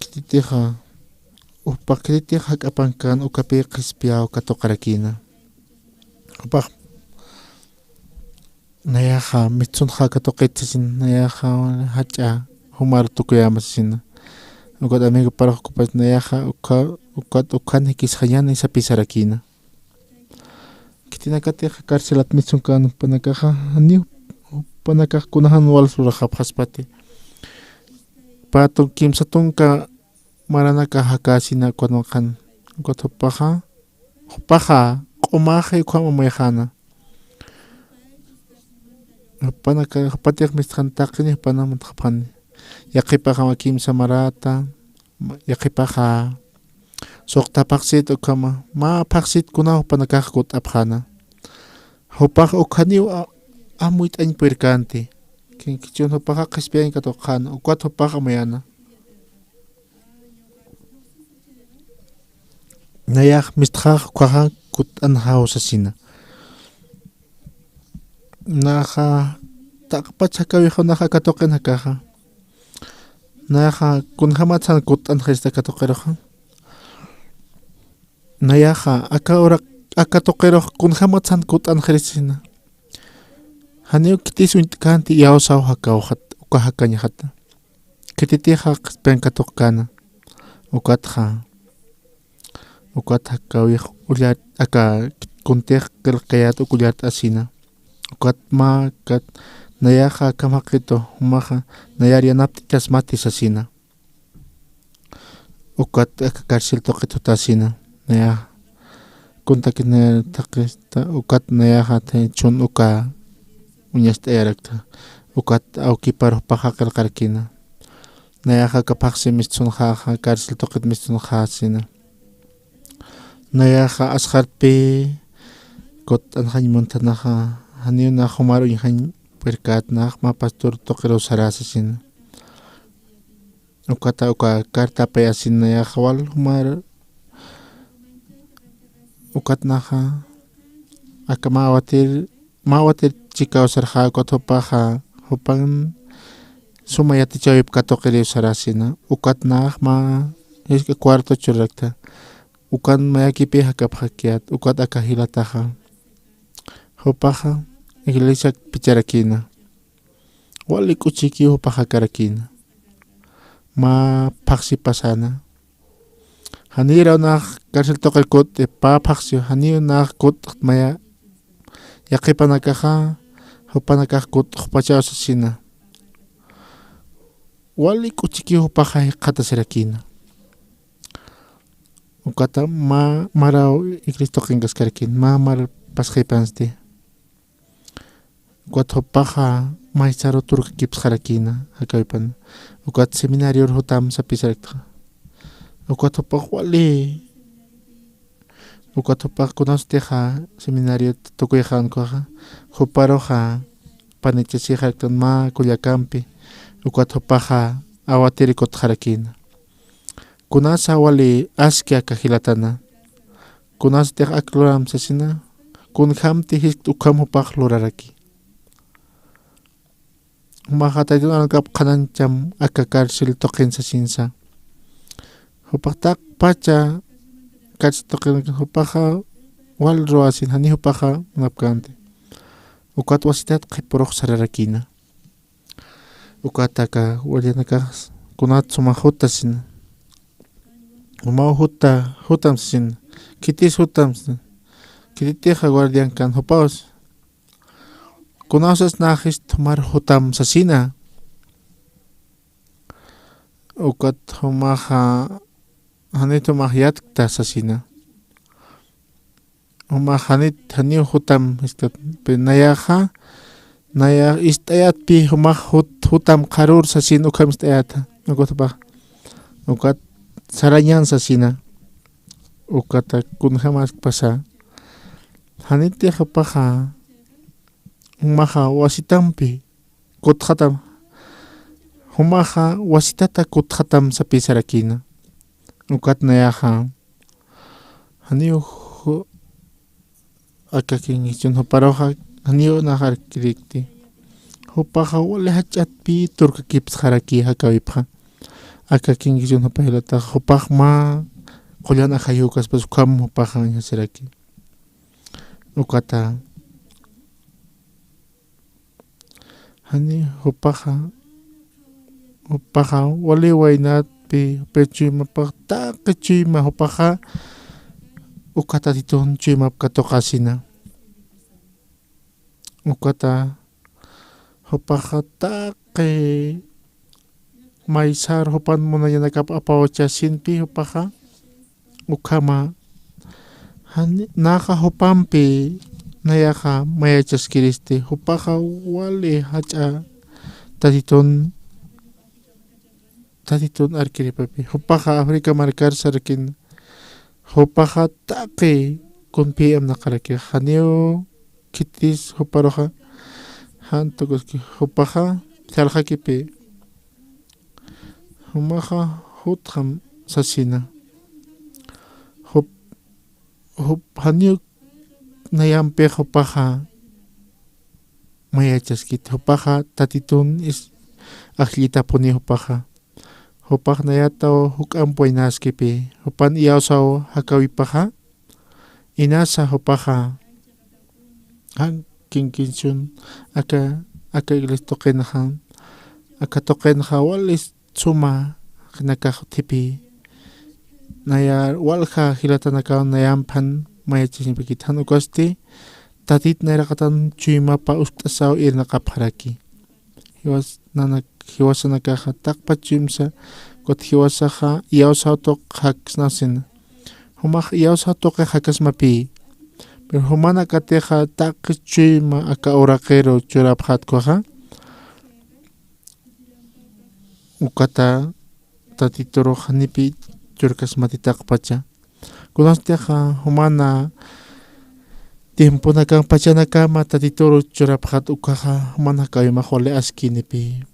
Khititixa, jupax khititixa jak'apankan ukapi qhispiyaw katuqarakïna. Jupax nayaxa mistsunxa katuqit sasin, nayaxa jach'a jumar tukuyäma sasina. Ukat amigo parux kupas nayaxa ukha, ukat ukhan jikisxañäni sapisarakïna. Khitinakatix carcelat mistsunkan jupanakaxa, janiw jupanakax kunajan wal luraxapxaspati. Pä tung, kimsa tunka maranaka jakäsina ukanwa qhan. Ukat jupaxa, jupaxa q'umaxi ukham amuyxäna. Jupanaka, jupatix mistxan taqini jupana mantxapxani. Yaqhipaxa mä kimsa marata, yaqhipaxa suxta phaxsit ukhama, mä phaxsit kunaw jupanakax kutt'apxäna. Jupax ukhaniw a-, amuyt'añ purirkänti. Kinkichun jupaxa qhispiyañ katuqxäna, ukat jupax amuyäna. Nayax mistxax ukkhaxa kutt'anxaw sasina. Naxa taqpach jakäwix junaxa aka tuqin jakaxa. Nayaxa kunjämatsan kutt'anxirista aka tuqiruxa. Nayaxa aka ura, aka tuqirux kunjämatsan kutt'anxirista sasina. Janiw khitis uñt'känti iyawsaw jakäwxat, uka jakañxata. Khititixa qhispiyañ katuqkäna. Ukatxa, ukat jakäwix ullat, aka kuntix qillqayät uk ullart'asina. Ukat mä, ukat nayaxa akham jaqitu, jumaxa nayar yanapt'itasmati sasina. Ukat aka carcel tuqit jutasina. Nayax kuntakit nayar thaqista, ukat nayaxa thachun uka uñast'ayarakta. Ukat awkipar jupaxa qillqarakïna. Nayaxa aka phaxsi mistsunxaxa, carcel tuqit mistsunxasina. Nayaxa asxartpi kutt'anxañ muntanaxa, janiw nax jumar uñjañ purirkätnax, mä pastor tuqiruw sarä sasina. Ukata uka carta apayasina, nayaxa wal jumar, ukat naxa aka mä awatir, mä awatir chikaw sarxä, ukat jupaxa, jupan suma yatichäwip katuqiriw sarasina. Ukat nax mä jisk'a cuarto churarakta. Ukan mayakipï jakapxakiyät, ukat aka jilataxa. Jupaxa iglesiak picharakïna. Wali k'uchikiw jupax jakarakïna. Mä phaxsi pasana. Janiraw nax carcel tuqir kutt'i, pä phaxsiw, janiw nax kutt'xt maya. Yaqhipanakaxa, jupanakax kutt'xpachaw sasina. Wali k'uchikiw jupaxa jikxatasirakïna. Ukata mä maraw iglesia tuqinkaskarakïna, mä mar pasxipansti. Ukat jupaxa maysaru turkakipsxarakïna, jakäwipan. Ukat seminarior jutam sapisaraktxa. Ukat jupax wali. Ukat jupax kunasutixa seminariot tukuyxän ukhaxa, juparuxa panichasixaraktan mä kullakampi. Ukat jupaxa awatiri kutt'xarakïna. Kunasa wali aski aka jilatana. Kunasatix ak luram sasina, kunjämti jiskt ukham jupax luraraki. Jumaxa taytun arunkap qhanañcham aka carcel tuqin sasinsa. Jupax taqpacha carcel tuqin jupaxa wal ruwasin, jani jupaxa munapkänti. Ukat wasitat qhipurux sararakïna. Ukat aka guardianakax kunat suma jutasina. Jumaw juta, jutam sasina. Khitis jutam sasina. Khititixa guardiankan jupaws. Kunawsas naxist jumar jutam sasina. Ukat jumaxa janit jumax yatkta sasina. Jumax janit, janiw jutam, este, pe nayaxa, nayax ist'ayatpi jumax jut-, jutam qharür sasin ukham ist'ayata. Ukat jupax, ukat sarañan sasina. Ukata kunjämaskpasa. Janitix jupaxa, jumaxa wasitampi kutt'xatam. Jumaxa wasitata kutt'xatam sapisarakïna. Ukat nayaxa. Janiw ju-, aka kinkichun juparuxa, Janiw nax arkirikti. Jupaxa wali jach'atpi turkakipsxaraki jakäwipxa. Aka kinkisïn jupa jilatax jupax mä qullan ajayukaspas ukham jupaxa añasiraki. Ukata jani jupaxa, jupaxa wali waynatpi, jupi chuymapax taqi chuyma jupaxa, uka Tatitun chuymap katuqasina. Ukata jupaxa taqi maysar jupan munayanakap apawachasinpi jupaxa, ukhama, jani, naxa jupampi nayaxa mayachaskiristi, jupaxa wali jach'a Tatitun, Tatitun arkiripapi. Jupaxa África markar sarkin, jupaxa taqi kunpi amnaqaraki, janiw khitis juparuxa, jan tukuski, jupaxa sarxakipi. Jumaxa jutxam sasina. Jup, jup, janiw nayampix jupaxa mayachaskit. Jupaxa Tatitun is, ajllitapuni jupaxa. Jupax nayataw juk'amp waynaskipi. Jupan iyawsaw jakäwipaxa. Inasa jupaxa. Jan kinkinsïn aka, aka iglesia tuqinxa, aka tuqinxa wali suma jaqinakax utjipi. Naya walja jilatanakaw nayampan mayachasiñapakit, jan ukasti Tatit nayraqatan chuymapa uskt'asaw irnaqapxaraki. Jiwas, nanak, jiwasanakaxa taqpa chuymsa, ukat jiwasaxa iyawsaw tuq jaksnasina. Jumax iyawsaw tuqi jaksmapi. Pero jumanakatixa taqi chuyma aka uraqiru churapxät ukhaxa. Ukata Tatiturux janipi churkasmati taqpacha. Kunasatixa jumana tiemponakan pachanakama Tatituru churapxät ukhaxa, jumana jakäwimax wali askinipi.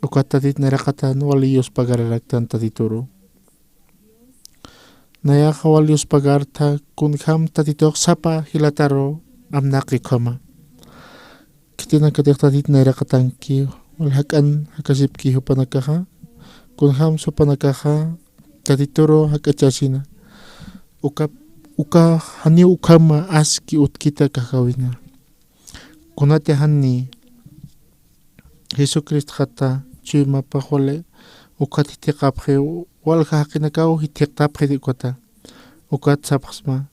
Ukat Tatit nayraqatan wali yuspagararaktan Tatituru. Nayaxa wali yuspagartha kunjam Tatitux sapa jilataru amnaqi ukhama. Khitinakatix Tatit nayraqatanki, wal jak'an jakasipki jupanakaxa, kunjam jupanakaxa Tatituru jak'achasina. Uka, uka janiw ukhama aski utjkita kajawina. Kunati jani Jesucristxata chuymapax wali ukat jithiqapxi, walja jaqinakaw jithiqtapxi ukata. Ukat sapxsma.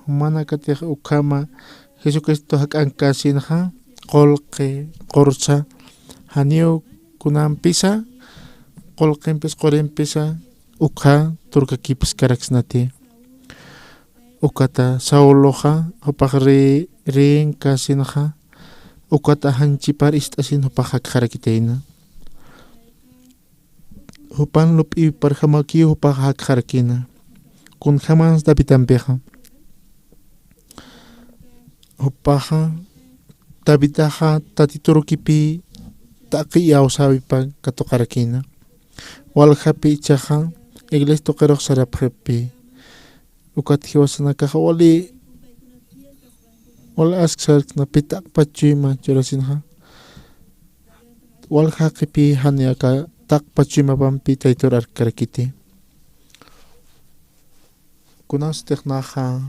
Jumanakatix ukhama Jesucristo jak'ankäsinxa, qullqi, qursa, janiw kunampisa, qullqimpis qurimpisa, ukha turkakipskaraksnati. Ukata Sauloxa, jupax ri, riinkäsinxa, ukata janchipar ist'asin jupax jakxarakitayna. Jupan lup'iparjamakiw jupax jakxarakina. Kunjamans Davidampixa. Jupaxa, Davidaxa Tatiturukipi taqi iyawsäwipa katuqarakina. Waljapi ichaxa iglesia tuqirux sarapxipi. Ukat jiwasanakaxa wali, wali asksarksna pi taqpa chuyma churasinxa. Walja jaqipï jani aka taqpa chuymapampi Tatitur arkkarakiti. Kunasatix naxa,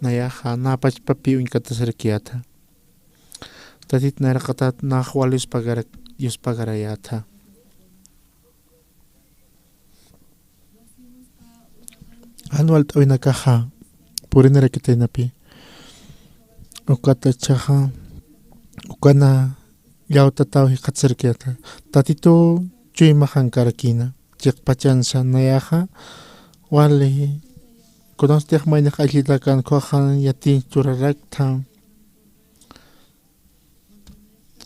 nayaxa, nä pachpapi uñkatasarakiyätha. Tatit nayraqatat nax wal yuspagarak, yuspagarayätha. Jan walt'äwinakaxa purinarakitaynapi. Ukata ichaxa, ukana llawtataw jikxatasarakiñätha. Tatitu chuymaxankarakïna. Chiqpachansa nayaxa, wali, kunasatix maynix ayllitakan ukhaxa yatiñ churaraktha.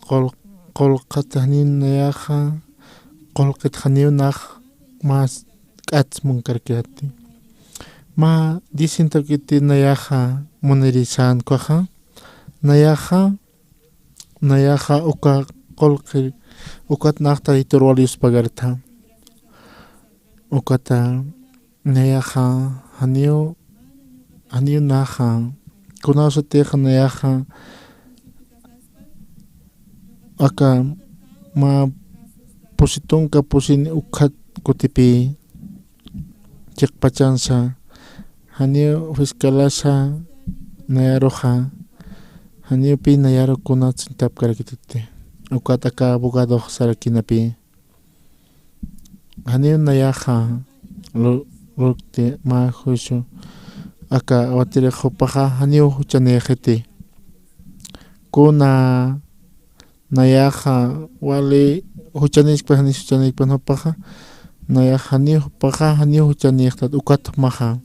Qul, qulqat janiw nayaxa, qulqit janiw nax mä k'ats munkarakïti. Mä distinto kiti nayaxa munirisan ukhaxa, nayaxa, nayaxa uka qulqi, ukat nax Tatitur wal yuspagartha. Ukata nayaxa, janiw, janiw naxa, kunasatix nayaxa, Aka mä pusi tunka pusini ukkhat kutipï chiqpachansa, janiw fiscalasa nayaruxa, janiw pï nayaru kunat sintapkarakituti. Ukat aka abogadox sarakinapï. Janiw nayaxa lu-, lurkti mä juicio aka watirix jupaxa janiw juchanïxiti. Kuna nayaxa wali juchanïkpa, janiw juchanïkpan jupaxa, nayax janiw jupaxa janiw juchanïxtat ukat jumaxa.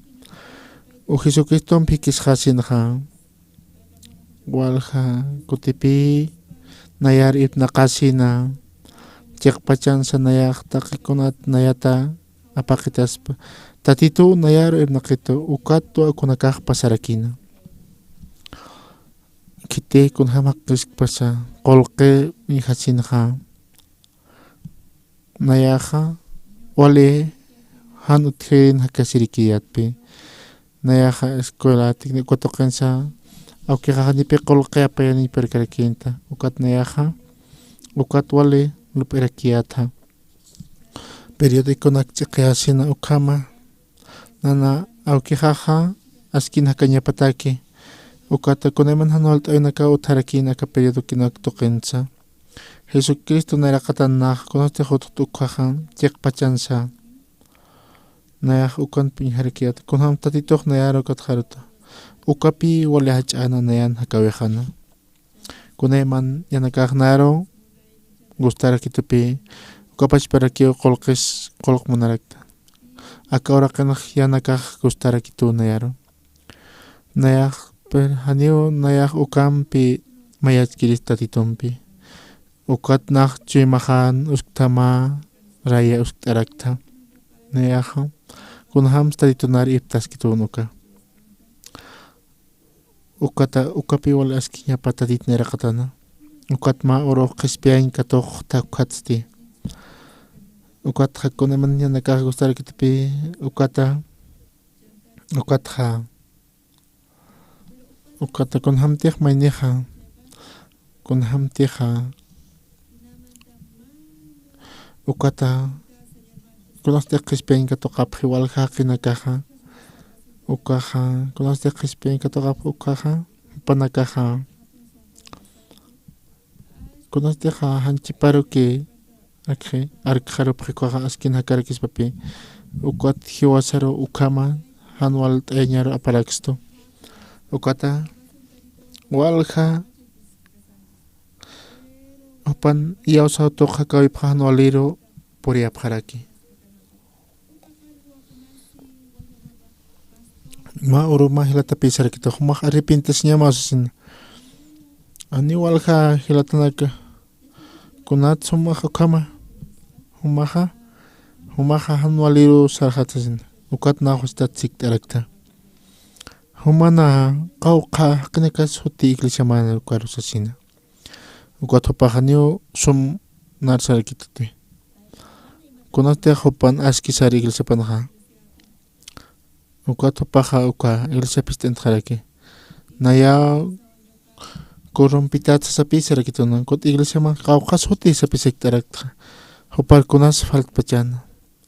U Jesucristomp jikisxasinxa. Walja kutipï nayar irpnaqasina, chiqpachansa nayax taqi kunat nayata apaqitaspa. Tatituw nayar irpnaqitu, ukat ukunakax pasarakïna. Khiti kunjam jaqiskpasa qullqi uñjasinxa. Nayaxa wali jan utjirin jakasirikiyätpï. Nayaxa escuela técnico tuqinsa, awkixa janipï qullqi apayaniñ parkarakïnta. Ukat nayaxa, ukat wali lup'irakiyätxa. Periodiconak ch'iqiyasina ukhama. Nana awkixaxa askin jakañapataki. Ukat kunayman jan walt'awinakaw utjarakïn aka periodiconak tuqinsa. Jesucristo nayraqatan nax kunasti jutxt ukkhaxa chiqpachansa. Nayax ukan uñjarakiyät. Kunjam Tatitux nayar ukat jaruta. Ukapï wali jach'ana nayan jakawixana. Kunayman yanakax nayaru gustarakitupï, uka pachparakiw qullqis, qullq munarakta. Aka uraqinx yanakax gustarakituw nayaru. Nayax, pero janiw nayax ukampi mayachkirist Tatitumpi. Ukat nax chuymaxan usktama raya uskt'arakta. Nayaxa, kunjams Tatitunar irptaskitun uka. Ukata, ukapi wal askiñapa Tatit nayraqatana. Ukat mä urux qhispiyañ katuqta ukkhatsti. Ukat jakunaman yanakax gustarakitupï, ukata, ukatxa. Ukata kunjamtix maynixa, kunjamtixa, ukata, kunasti qhispiyañ katuqapxi walja jaqinakaxa, ukaxa, kunasti qhispiyañ katuqapxi ukaxa, jupanakaxa. Kunasti jan chiparuki, akxi, arkxarupxi ukaxa askin jakarakispapï, ukat jiwasaru ukhama jan walt'ayañaru aparakstu. Ukata, walja, jupan iyawsaw tuq jakawipxa jan waliru puriyapxaraki. Mä uruma jilatapï sarakitux, jumax arrepentisiñamaw sasina. Janiw walja jilatanaka, kunat jumax ukhama, jumaxa, jumaxa jan waliru sarxat sasina. Ukat nax jusitat sikt'arakta. Jumana qawqha jaqinakas juti iglesiaman ukaru sasina. Ukat jupaxa janiw sum nar sarakituti. Kunasti jupan aski sar iglesiapanxa. Ukat jupaxa uka iglesia pist'intxaraki. Nayaw corrompitat sasapï sarakituna. Ukat iglesiaman qawqhas juti sapï sikt'araktxa. Jupar kunas faltpachana.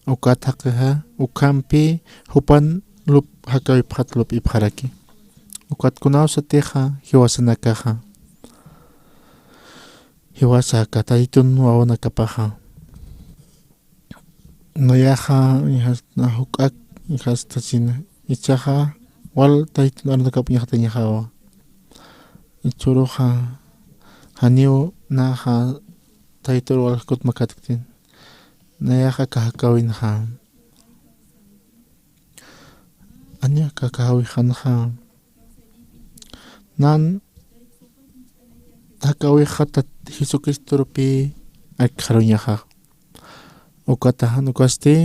Ukat jaqixa, ukhampi, jupan lup, jakawipxat lup'ipxaraki. Ukat kunaw satixa, jiwasanakaxa. Jiwasa aka Tatitun wawanakapaxa. Nayaxa, uñjasna juk'ak, uñjastasina. Ichaxa, wal Tatitun arunakap uñjatañaxawa. Jichhüruxa, janiw naxa, Tatitur wal kutmakatkitin. Nayaxa aka jakawinxa. Janiw aka jakawixanxa. Nan jakawixa Tat, Jesucristorupi akxaruñaxa. Ukata jan ukasti,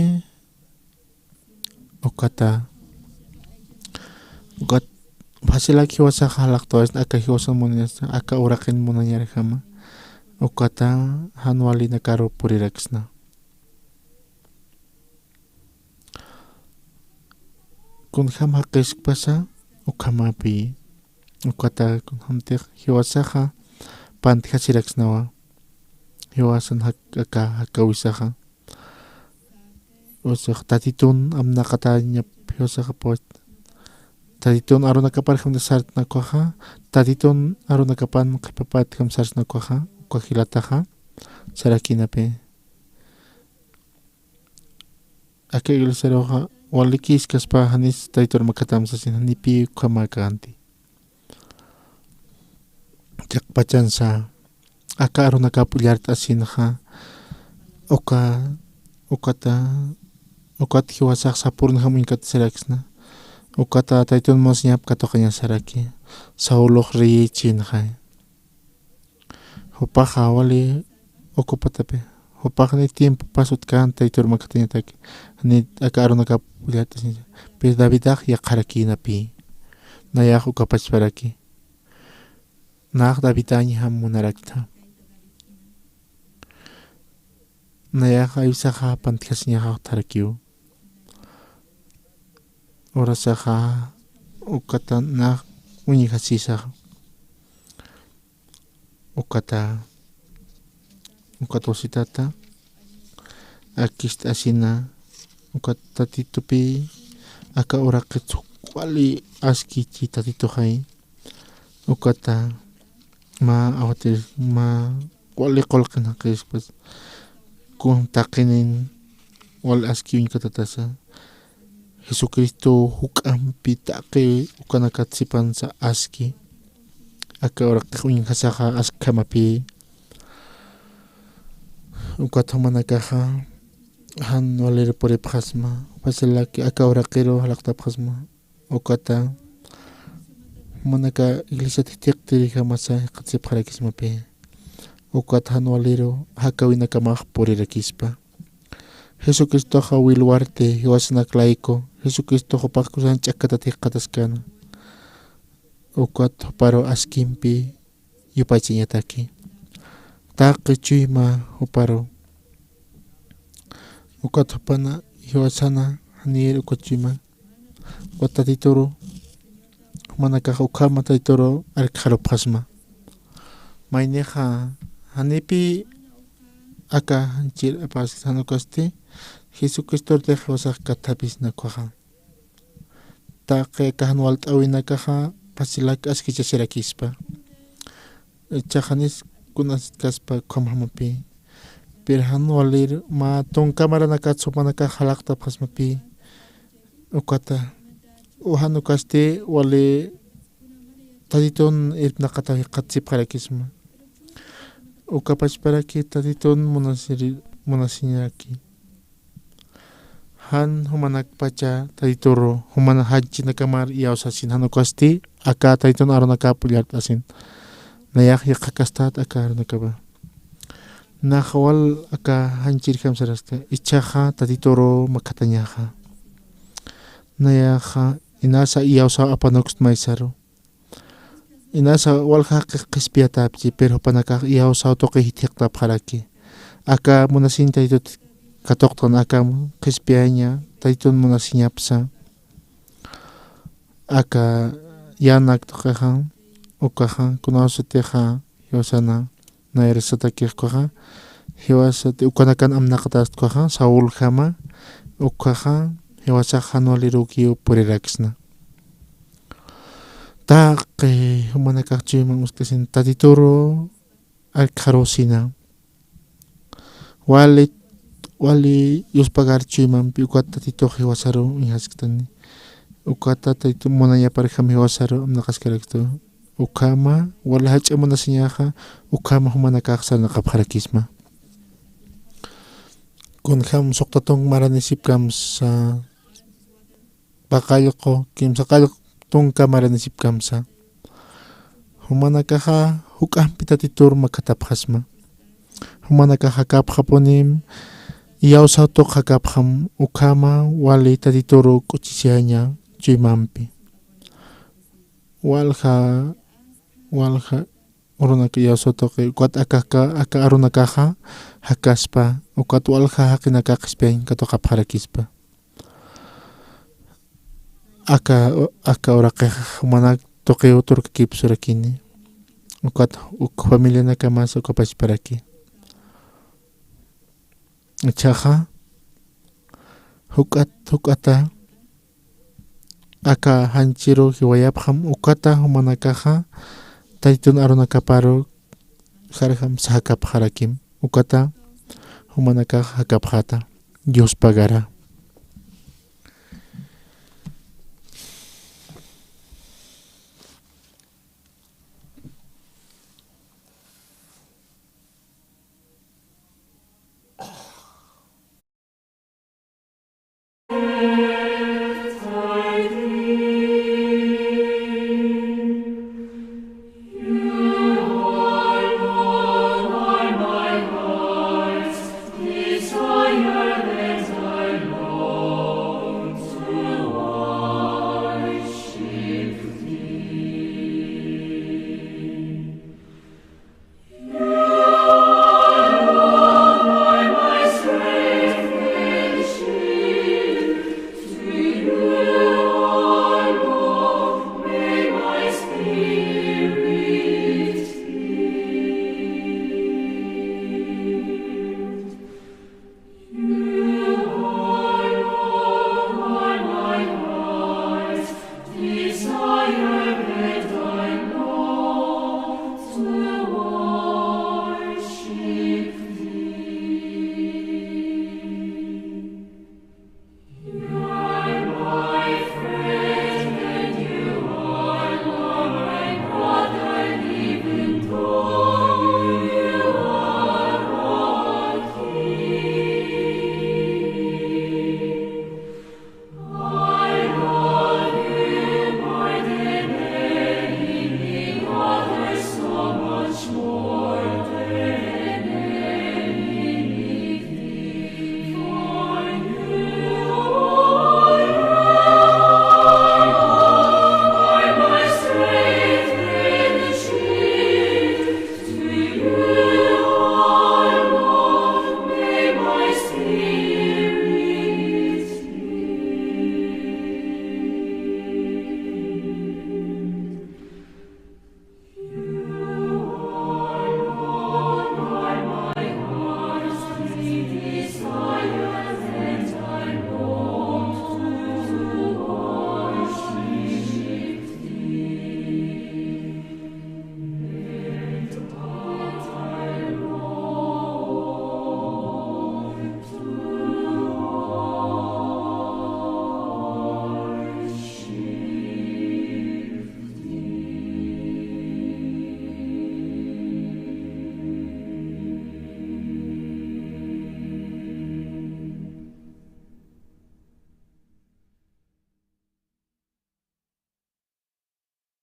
ukata, ukat facilak jiwasaxa jalaqtawayasna, aka jiwasan munañasna, aka uraqin munañarjama. Ukata jan walinakaru puriraksna. Kunjam jaqiskpasa, ukhamapï. Ukata kunjamtix jiwasaxa pantjasiraksnawa. jiwasan jak-, aka, jakawisaxa. Usax Tatitun amnaqatañap jiwasaxa pawachta. Tatitun arunakapar jamta sartna ukaxa, Tatitun arunakapan qhipapat jam sartna ukaxa, uka jilataxa, sarakïnapï. Aka iglesiaruxa, walikïskaspa janis Tatitur makhatam sasin, janipï ukhamäkänti. Chiqpachansa, aka arunakap ullart'asinxa, uka, ukata, ukat jiwasax sapürunjam uñkatasirakisna. Ukata Tatitun munasiñap katuqañasaraki. Saulux reyïchinxay. Jupaxa wali ocupatapï. Jupax ni tiempopas utjkän Tatitur makhatäñataki. Ni aka arunakap ullart'asinxa. Pero Davidax yaqharakïnapï. Nayax ukapachparaki. Nax Davidañjam munarakta. Nayax aywisaxa pantjasiñaxa utjarakiw. Urasaxa ukata nax uñjasisaxa. Ukata, ukat wasitata akist'asina, ukat Tatitupï aka uraqit wali askichi Tatituxay. Ukata mä awatir, mä wali qullqin jaqispas, kun taqinin wali aski uñkatatasa. Jesucristo juk'ampi taqi ukanakat sipansa aski. Aka uraqix uñjasaxa askhamapï. Ukat jumanakaxa jan walir puripxasma. Pasilaki aka uraqiru jalaqtapxasma. Ukata jumanaka iglesiat jithiqtirijamasa jikxatasipxarakismapï. Ukat jan waliru jakawinakamax purirakispa. Jesucristoxa wilwarti jiwasanak layku. Jesucristox jupax cruzan ch'akkatat jikxataskäna. Ukat juparu askimpi yupaychañataki. Taqi chuyma juparu. Ukat jupana jiwasana janir ukat chuyma. Ukat Tatituru, jumanakax ukhama Tatituru arkxarupxasma. Maynixa janipï aka janchir apaskis jan ukasti, Jesucristortix jiwasax kathapisna ukaxa. Taqi aka jan walt'äwinakaxa pasilak askichasirakispa. Ichax janis kunasitkaspa ukhamjamapï. Pero jan walir mä tunka maranakat jumanakax jalaqtapxasmapï. Ukata, u jan ukasti wali Tatitun irpnaqataw jikxatasipxarakisma. Ukapachparaki Tatitun munasiri-, munasiñaraki. Jan jumanakpacha Tatituru, jumana janchinakamar iyawsasin jan ukasti, aka Tatitun arunakap ullart'asin. Nayax yaqhakastat aka arunakapa. Nax wal aka janchirjam sarasta, ichaxa Tatituru makhatañaxa. Nayaxa inasa iyawsaw apanuksna maysaru. Inasa walja jaqix qhispiyatapchi, pero jupanakax iyawsaw tuqi jithiqtapxaraki. Aka munasiñ Tatitut katuqtan aka qhispiyaña, Tatitun munasiñapsa. Aka yänak tuqixa, ukaxa, kunawsatixa, jiwasana, nayrasatakix ukaxa, jiwasati ukanakan amnaqatast ukaxa, Sauljama, ukaxa, jiwasax jan walirukiw puriraksna. Taqi jumanakax chuyman uskasin Tatituru arkxarusina. Wali, wali yuspagar chuymampi ukat Tatitux jiwasaru uñjaskistani. Ukat Tatitu munañaparjam jiwasaru amnaqaskarakistu. Ukhama, wali jach'a munasiñaxa, ukhama jumanakax sarnaqapxarakisma. Kunjam suqta tunka maranisipkamsa, paqallqu, kimsaqallqu tunka maranisipkamsa. Jumanakaxa juk'ampi Tatitur makhatapxasma. Jumanakaxa jakapxapunim, iyawsaw tuq jakapxam, ukhama wali Tatituru k'uchisiyaña chuymampi. Walja, walja, urunaka iyawsaw tuqi, ukat aka, aka, aka arunakaxa jakaspa, ukat walja jaqinakax qhispiyañ katuqapxarakispa. Aka, aka uraqix jumanak tuqiw turkakipsurakini. Ukat uk familianakamasa ukapachparaki. Ichaxa juk'at juk'ata aka janchiru jiwayapxam ukata jumanakaxa taytun arunakaparu jarjam sajakapxarakim ukata jumanakaxa jakapxata. Dios pagara.